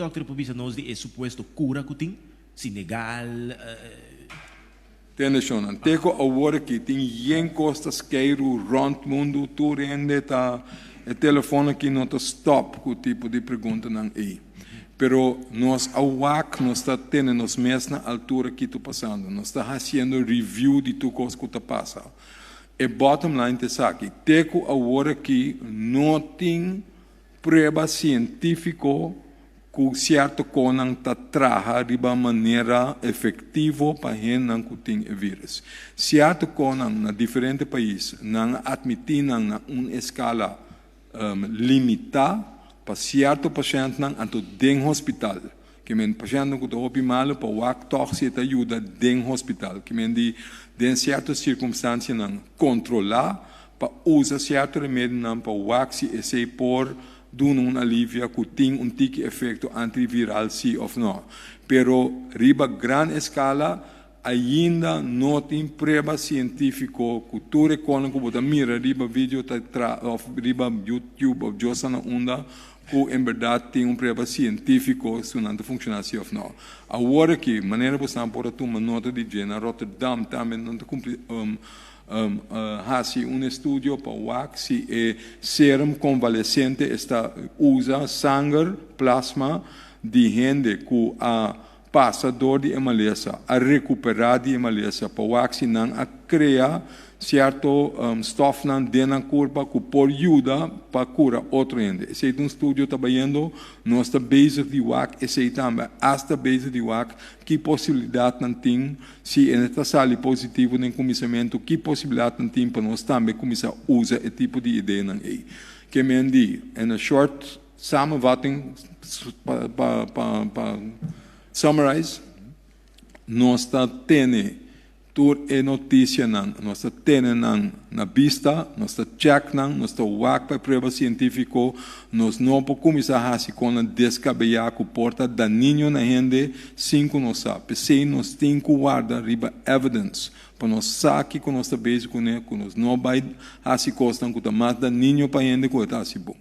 dòkter por bisa nos di e supuesto kura ku tin? Sinegal, Tende shonnan, te ku awor aki tin yen kos ta skeiru rònt mundu, tur hende ta, e telefòn aki no ta stòp ku tipo di preguntanan ei. Pero nos a wak, nos ta tene nos mes na altura ki ta pasando, nos ta hasiendo review di tur kos ku ta pasa. E bottom line ta esaki, te ku awor aki no tin prueba sientífiko ku sierto konan ta traha riba manera efektivo pa hendenan ku tin e vírus. Sierto konan na diferente pais nan a atmití nan na un eskala limitá pa sierto pashèntnan anto den hospital. Ke men pashèntnan ku ta hopi malu pa wak tòg si e ta yuda den hospital. Ke men di den sierto sirkumstansianan kontrolá pa usa sierto remedionan pa wak si esei por duna un alivia ku tin un tiki efekto antiviral si òf nò. Pero riba gran eskala ainda no tin prueba sientífiko ku tur e konan ku bo ta mira riba video ta tra òf riba YouTube òf djosa na unda ku en bèrdat tin un prueba sientífiko su nan ta funshoná si òf nò. Awor aki manera bo sa por a tuma nota di dje na Rotterdam tambe nan ta kumpli Hasi un estudio pa wak si e serum konvalesente esta usa sanger, plasma, di hende ku a pasa dor di e malesa, a rekuperá di e malesa, pa wak si nan a krea sierto stòfnan den nan kurpa ku por yuda pa kura otro hende. Esei ta un studio ta bayendo, nos ta bezig di wak esei tambe, asta bezig di wak ki posibilidatnan tin. Si e ta sali positivo den kuminsamentu, ki posibilidatnan tin pa nos tambe kuminsá usa e tipo di ideanan ei? Ke men di, in a short samenvatting, pa pa pa pa summarize, nos ta tene tur e notisianan, nos ta tene nan na bista, nos ta check nan, nos ta wak pa e prueba sientífiko, nos no por kuminsá hasi konan deskabeyá ku por ta daninio na hende sin ku nos sa. P'esei nos tin ku warda riba evidence pa nos sa kiko nos ta bezig kuné, ku nos no bai hasi kosnan ku ta mas daninio pa hende ku e ta hasi bon.